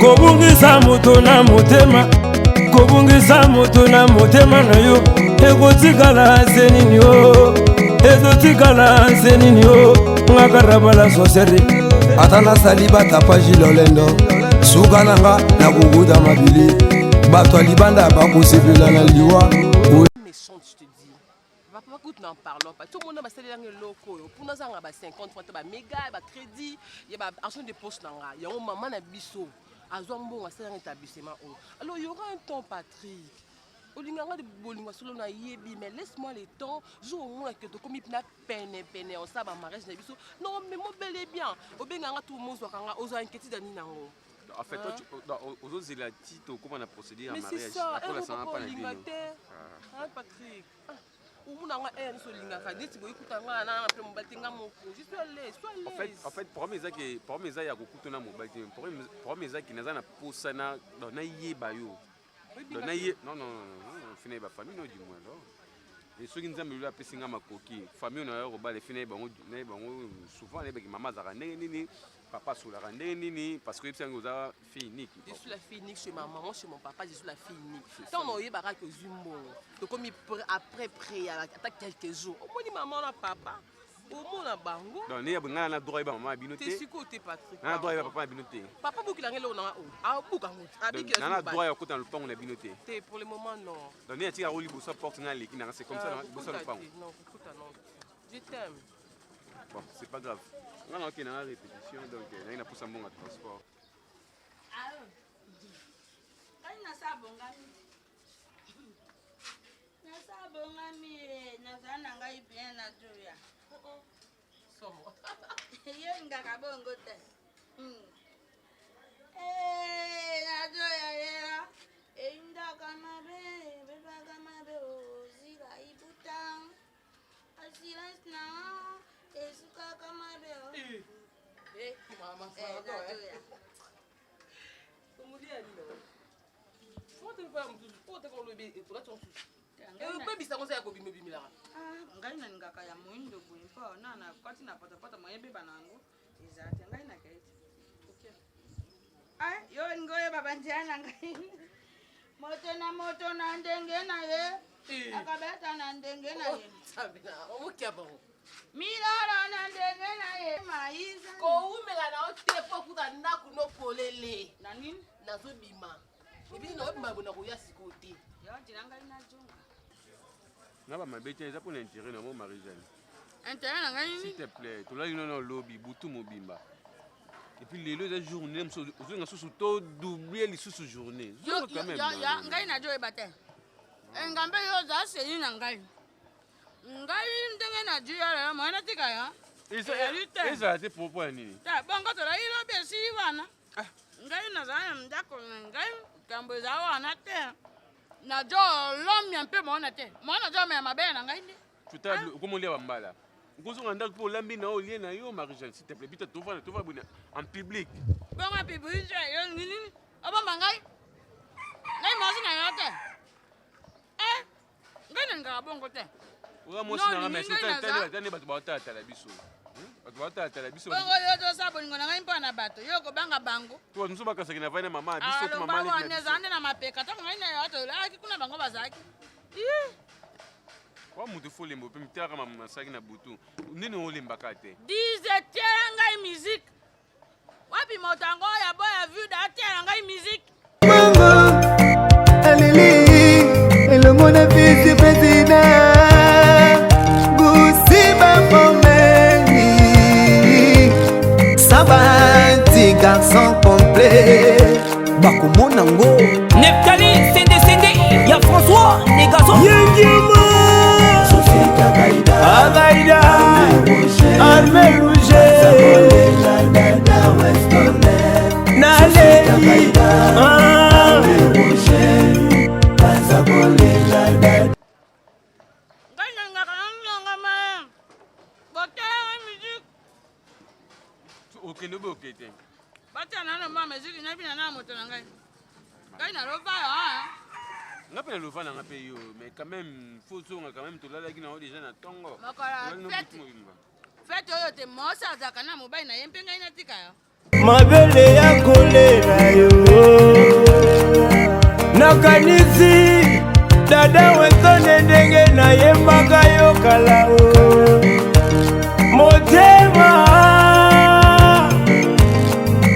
Kobungisa moto na motema, kobungisa moto na motema na yo, ekotikala se nini o, ezotikala se nini o, ngakarabala sosere. Ata nasali batapage lolendo, suka na nga nakokuta mabili, bato ya libanda bakosepela na liwa. Méchante, je te dis. Papa kutu n'en parlons pas. Tout le monde basalelanga eloko oyo mpona azanga ba 50 francs ba méga ba crédit ya ba argent de poche na nga yango mama na biso azwa mbongo asalanga établissement oyo. Alors il y aura un temps, Patrick, olinganga bolingo solo nayebi, mais laisse-moi le temps. Jour omona ke tokomi na pene pene osala ba mariage na biso, non mais mo bel et bien obenganga tout mozwaka nga ozwa inquiétude ya nini yango. En fait, toi, tu ozozela ti tokóma na procédure ya Mais c'est mariage. ça. Akola sanga mpa na Olinga bino. te, hein, Patrick. Omona nga ere nyonso olingaka neti boye kuta nga na mpe mobali te, nga moko je suis à l'aise, sois à En fait, l'aise. en fait, problème eza ke problème eza ya kokutana mobali te. Problème eza ke naza na posa na donc nayeba yo. Donc naye, non non non non, fina yeba famille no du moins. Donc et soki Nzambe lelo apesi nga makoki, famille oyo nayo kobala, efi nayeba bango, nayeba bango souvent, nayebaki mama azalaka ndenge nini, papa asolaka ndenge nini, parce que oyebisi yango oza fille unique. Je suis la fille unique chez ma maman, chez mon papa, je suis la fille unique. Ntango na oyebaka ke ozwi mbongo, tokomi après près ata quelques jours, omoni mama na papa, omona bango. Donc neyeba ngai na droit yeba mama ya bino te. Te. Sikoyo te, Patrick. Na droit yeba papa ya bino te. Papa bukilanga eloko nanga oyo abuka ngo te. Donc Abikela. na droit ya kokota na lopango na bino te. Te, pour le moment non. Donc nde natikaka liboso ya porte, ngai aleki nanga, c'est comme ça, liboso ya Kokuta lopango. te, non, kokuta non, je t'aime. Bon, c'est pas grave, nga na okende nanga répétition, donc nangi napusa mbongo ya transport. Ngai nasabongami, nasabongami ye, nazala na ngai bien na joya. Somo. Yo olingaka bongo te. Eh, nazoya yela eyindaka mabe, ebebaka mabe, ozila ibuta assurance na esukaka mabe o. Eh, mama. Eh, nazoya. Omolia nini? Fo te mosusu po te kolobi etolati mosusu ebebisa ngo eza ya kobima ebimelaka. Ah, ngai nalingaka ya moindo boye mpo na na kati na patapata moyebeba na yango eza te. Ngai nakei te. Ai, yo olingi oyeba banzela na ngai, moto na moto na ndenge na ye akabeta na ndenge na ye. Omokia bango. Milolo na ndenge na ye maisa. Kowumela na yo te mpo okuta ndako no polele. Na nini? Nazobima ebini, naobima boye, nakoya sikoyo te. Yo ntina ngai nazonga. Nga bamabe te, eza mpona intérêt na mo, Marie Jeanne. Intérêt na ngai S'il nini? te plaît, tolali nono lobi butu mobimba et puis lelo eza journée mosusu, ozonga susu to doubler lisusu journée. Yo Zonga quand même. Ya ngai nazoyeba te. Engambe yo oza seli na ngai, ngai ndenge nazwi yo lelo moye natika yo. Ezali te. Ezala te propos ya nini? Te, bongo tolai lobi, esili wana. Ngai nazala na ndako na ngai, likambo eza wana te. Nazo olomia mpe mona te, mona nazomela mabele na ngai nde. Tuta okomolia bambala, okozonga ndako mpo olambi na yo, olie na yo. Marie Jeanne, s'il te plaît, bita tovanda, tovanda boye en public. Bongo public yo nini? Obomba ngai, ngai mwasi na yo te. Eh, ngai nalingaka bongo te. Oza mwasi Non, na nga, mais lingi ngai naza. tani bato baotalatala biso, bato baotalatala biso. Bongo yo tosala bolingo na ngai mpo na bato, yo kobanga bango. To bato mosusu bakasaki na vai na mama ya biso to mama alomba aleki wana na ezala biso. nde na mapeka ntango ngai na yo tolaki kuna, bango bazalaki Ih, Wa moto fo olemba mpe mitalaka mama nasalaki na butu nini, olembaka te. Dize tiela ngai musique wapi? Moto yango oyo aboya vude atiela ngai musique. Bongo aleli elongo na vice président Gusiba Pomeni Sabati, garçon complet bakomona ngo. Neftali Sende Sende ya François Negazo. Yengiema Agaida Armée Rouge Naleli ah. Ngai nalingaka nalingama botela ngai musique. Okende obe oke te. Batia nano mwa musique nabina na moto na ngai, ngai naloba yo. Nga mpe nalova nanga mpe yo, mais quand même faut zonga quand même, tolalaki na yo déjà na ntongo. Mokolo ya Tolali no fête. butu mobimba. Fête oyo te, mosi azalaka na mobali na ye mpe ngai natika yo. Mabele ya kolela yo. Nakanisi dada wesone ndenge nayembaka yo kala o motema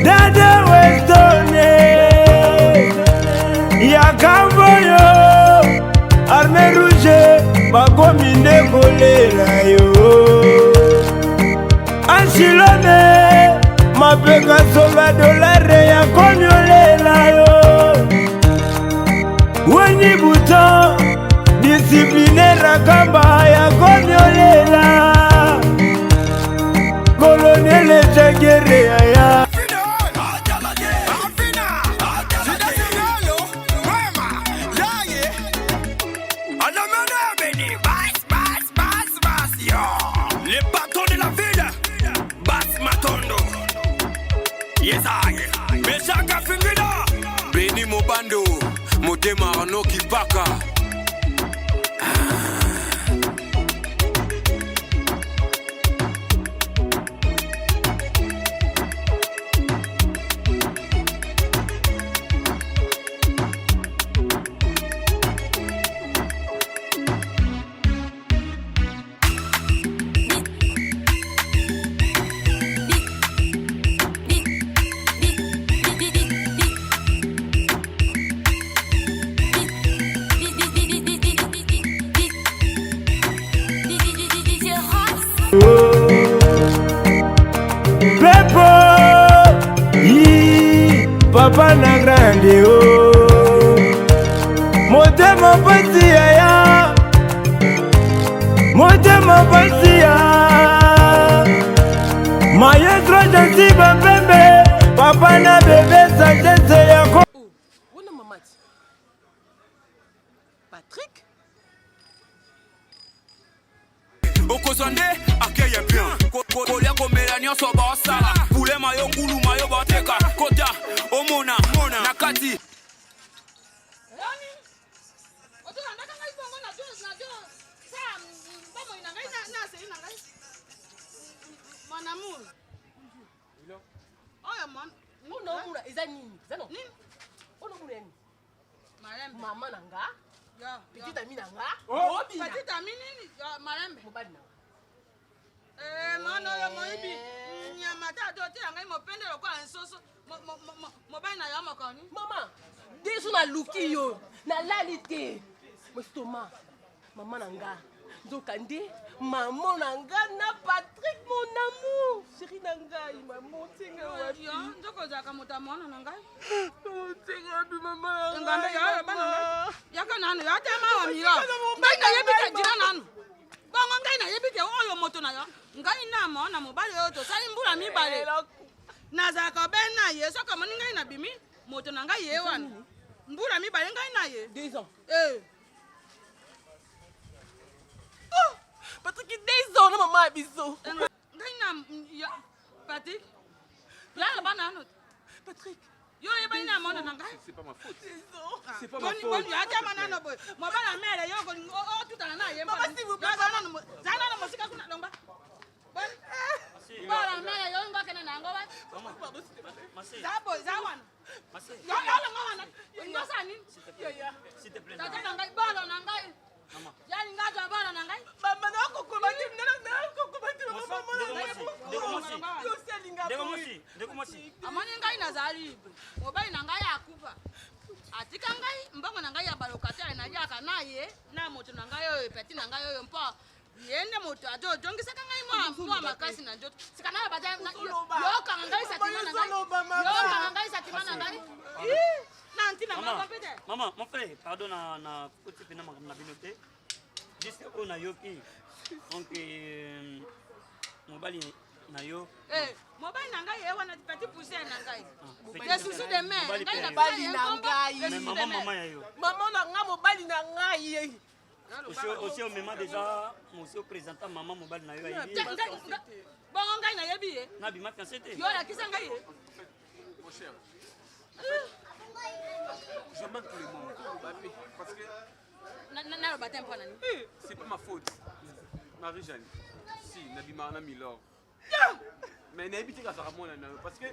dada westone yakamboyo arme rouge bakomi nde kolela yo anshilone mapeka solo dolare yakomi olela yo weni buton discipline rakamba yakomi olela kolonele jagere yaya. Les patrons de la ville, Bas Matondo. Yes, I. Meshaka Fingida. Beni Mobando, Motema Arnaud Kipaka. Pepo yi papa na grande o motema pasi yaya motema pasi ya maestro jansi bapembe papa na bebe sagesse yako. Oh, wana mama ti Patrick Okozwa nde akeye bien kolia komela nyonso baosala pulema yo nguluma yo bateka kota omona na kati. Otolandaka ngai bongo na sala bomoi na ngai na seli na ngai mon amour oyo mon Ona omona eza nini? Eza non? Nini? Ona omona ya nini? Malembe. Mama na nga, Yo, yo. petite amie na nga, Oh. obina. Petite amie nini? Yo, malembe. Mobali na nga. Eh, mwana oyo moyibi nyama te ate oteya ngai mopende lokola nsoso. Mobali na yo mokoni. Mama, deso naluki yo, nalali te. Mostoma, mama na nga, nzoka nde mama na nga na Patrick mon amour, chéri na ngai, mama otinga wapi? Yo, nzoka ozalaka moto ya mwana na ngai. Otinga wapi mama na ngai? Ngambe yo oyo bana ngai. Yaka nanu, yo ate mawa milo. Ngai nayebi te jira nanu. Bongo ngai nayebi te oyo moto na yo. Ngai na mwana mobali oyo tosali mbula mibale. Nazalaka be na ye soki amoni ngai nabimi moto na ngai ye wana. Mbula mibale ngai na ye. 2 ans. Eh. Oh, Patrick 2 ans na mama ya biso. Ngai na ya Patrick. Ya bana nanu. Patrick. Yo oyebani na mwana na ngai. C'est pas ma faute. Désolé. C'est pas ma Boni faute. boni ata manano boye. Mobala mele yo ko otutana na ye. Maman, s'il vous plaît. Zana nanu mosika kuna lomba. Boni. Bala mele yo ngokene na yango wapi? Pardon, s'il te plaît. Za boye za wana. Yo yo longo wana. Ngosa nini? S'il te plaît. Tata na ngai bolo na ngai. Yalinga azwa bolo na ngai. Mama na kokoma te, na na kokoma te, mama mama na ngai. Ndeko mwasi. Yo si alinga Ndeko boye. mwasi, ndeko mwasi. Amoni ngai nazali libre. Mobali na ngai akufa. Atika ngai mbongo na ngai ya balocataire naliaka na ye na moto na ngai oyo peti na ngai oyo mpo ye nde moto azo ozongisaka ngai mwa makasi na nzoto. Sika nayo baza yokanga ngai satima na ngai. Yokanga ngai satima na ngai. Ih, na ntina moko mpe te. Maman, mon frère, pardon na na koti pena makambo na bino te. Juste oyo nayoki. Donc mobali na yo. Eh, mobali na ngai ye wana petit poussière na ngai. Petit Le souci de mer, Mobali ngai na pe. Mobali ye na nkombo, ngai. le Mais souci de maman, mer. maman ya yo. Mama na nga mobali na ngai. Aussi omema déjà mosi oprésenta maman mobali na yo ayebi. Te, bongo ngai nayebi ye. Na bima fiancé te. Yo olakisa ngai ye. Mon cher, je manque les mots. Parce que Naloba te mpo na nini? c'est pas ma faute. Marie-Jeanne, si, Nabima na Milor. Mais nayebi te kazalaka mwana na yo parce que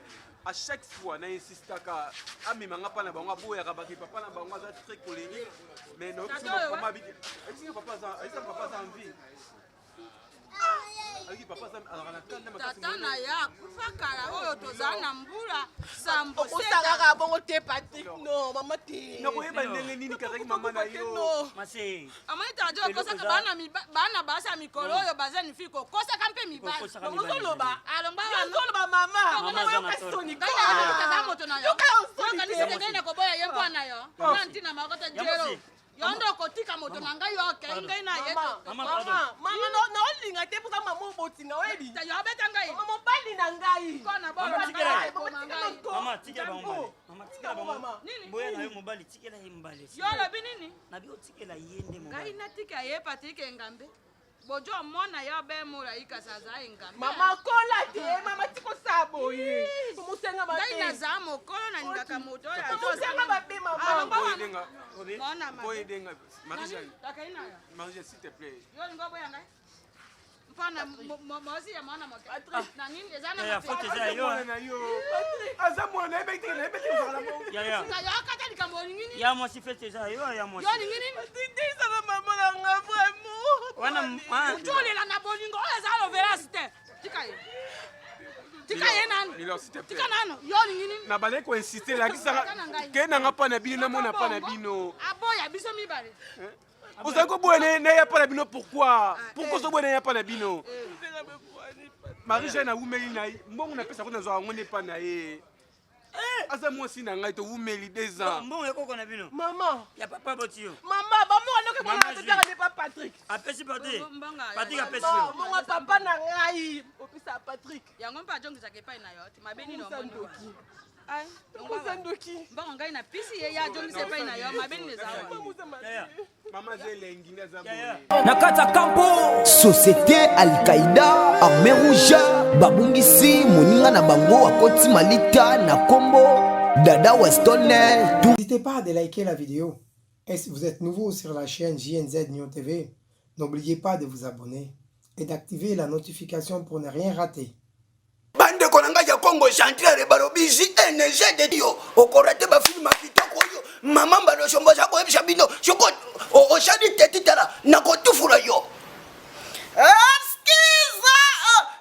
à chaque fois na insistaka amema nga mpa na bango aboyaka bake papa na bango aza très colérique mais mama abiki ayebisi nga papa aza ayebisi nga papa aza en vie ayebiki papa aza azalaka na kanda makasi tata na ye akufa kala oyo tozala na mbula sambo okosalaka bongo te patrik no mama te nakoyeba ndenge nini kazalaki mama na yo masi amoni tata okosaka bana basi ya mikolo oyo baza nifi kokosaka mpe mibali Kokosaka mibali. ozoloba alongwa ozoloba mama Mama aza na oyoka tolo. soni ngai naza moto na yo Yoka osoni te. yokanisi ngai nakoboya ye mpo na yo na ntina makota Ya jero mwasi. yo nde okotika moto na ngai yo okei ngai na ye mama Mama, mama pardon. mama naolinga te mpoza mama obotinga oyebi yo abeta ngai mama mobali na ngai kona Mama, tikela ye. boloboma ngai mama tikela bango mobali mama tikela bango Mama. Nini? boya na yo mobali tikela ye mobali yo olobi nini nabi otikela ye nde ngai mobali natika ye patrik engambe bojo omona yo abemola ye kasi aza engambe mama kola te mama tikosala boye mosenga ngai mabe naza mokolo nalingaka moto oyo mosenga mabe mama Alongwa wana. Oyedenga Obi? Mona mabe. oyedenga Marie-Jeanne Takei na yo Marie-Jeanne s'il te plaît yo olingi oboya ngai mpona mosi ya mwana moke na nini eza na Yaya, faute eza ya yo mwana na yo aza mwana nayebi te nayebi te ozala bongo yaya yo akata likambo olingi nini ya mwasi fete eza yo ya mwasi yo olingi nini tindisana mama na nga vraiment wana motu olela na bolingo oyo eza lovelasi te tika ye tika ye nanu Milo, s'il te plaît. tika nanu yo olingi nini na bandaki koinsiste lakisaka Tata na ngai. ke nanga mpa na bino namona mpa na bino aboya biso mibale ozali koboya na ya mpa na bino pourquoi pourquoi ozoboya na ya mpa na bino marie jeanne awumeli na ye mbongo napesa ko nazwaka yango nde mpa na ye aza mwasi na ngai towumeli deux ans mbongo ekoko na bino mama ya papa boti yo mama bamona Mama noke Jules. totaka nde pa patrik apesi patrik Mbongo ya- patrik apesi yo mongo papa na ngai opesa patrik yango mpe ajongisaka epai na yo te mabe nini Musa omoni ndoki Ai, musa ndoki mbongo ngai napisi ye ye ajongisa epai na yo mabe nini eza wana musa mabe yaya mama aza elengi nde aza yaya boye na kati ya kampo Société Al-Qaïda, Armée Rouge, babungisi moninga na bango akoti malita na kombo Dada Weston tout N'hésitez pas à liker la vidéo. Et si vous êtes nouveau sur la chaîne JNZ Nyon TV, n'oubliez pas de vous abonner et d'activer la notification pour ne rien rater. Bandeko na ngai ya Congo central balobi JNG de yo okorate bafilme ya kitoko oyo mama Mbalosombo aza koyebisa bino soki osali teti tala nakotufula yo. Excuse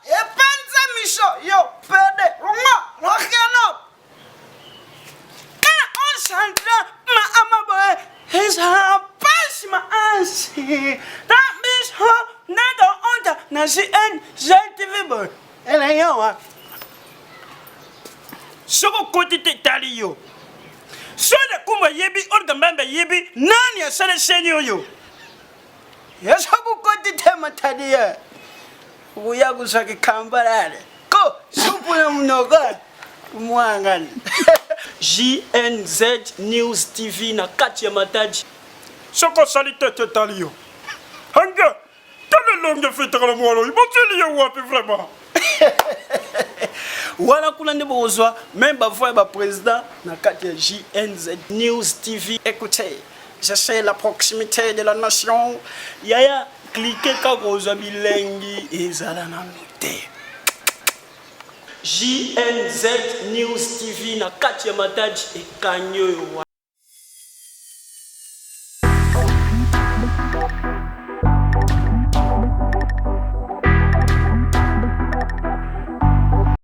epanza misho yo pede ronga rokeno Quand on chante ma ama boye ezala pasi ma ansi ta biso nde onta na JNG TV boye elenge wa soki okoti te etali yo soda kumba ayebi olga mbambe ayebi nani asala chaîne oyo yo soki okoti te matadi ye okoya kozwa kikambalale ko supu na monoko mwangani JNZ News TV na kati ya Matadi. Soki osali te te etali yo. Ange, tala elongi efetaka na mwana oyo, boteli ye wapi vraiment? Wana kuna nde bokozwa meme bavoi ya baprésident na kati ya JNZ News TV. Écoutez, je sais la proximité de la nation. Yaya, clique kaka kozwa bilengi ezala nanu te. JNZ News TV na kati ya Matadi ekangi oyo.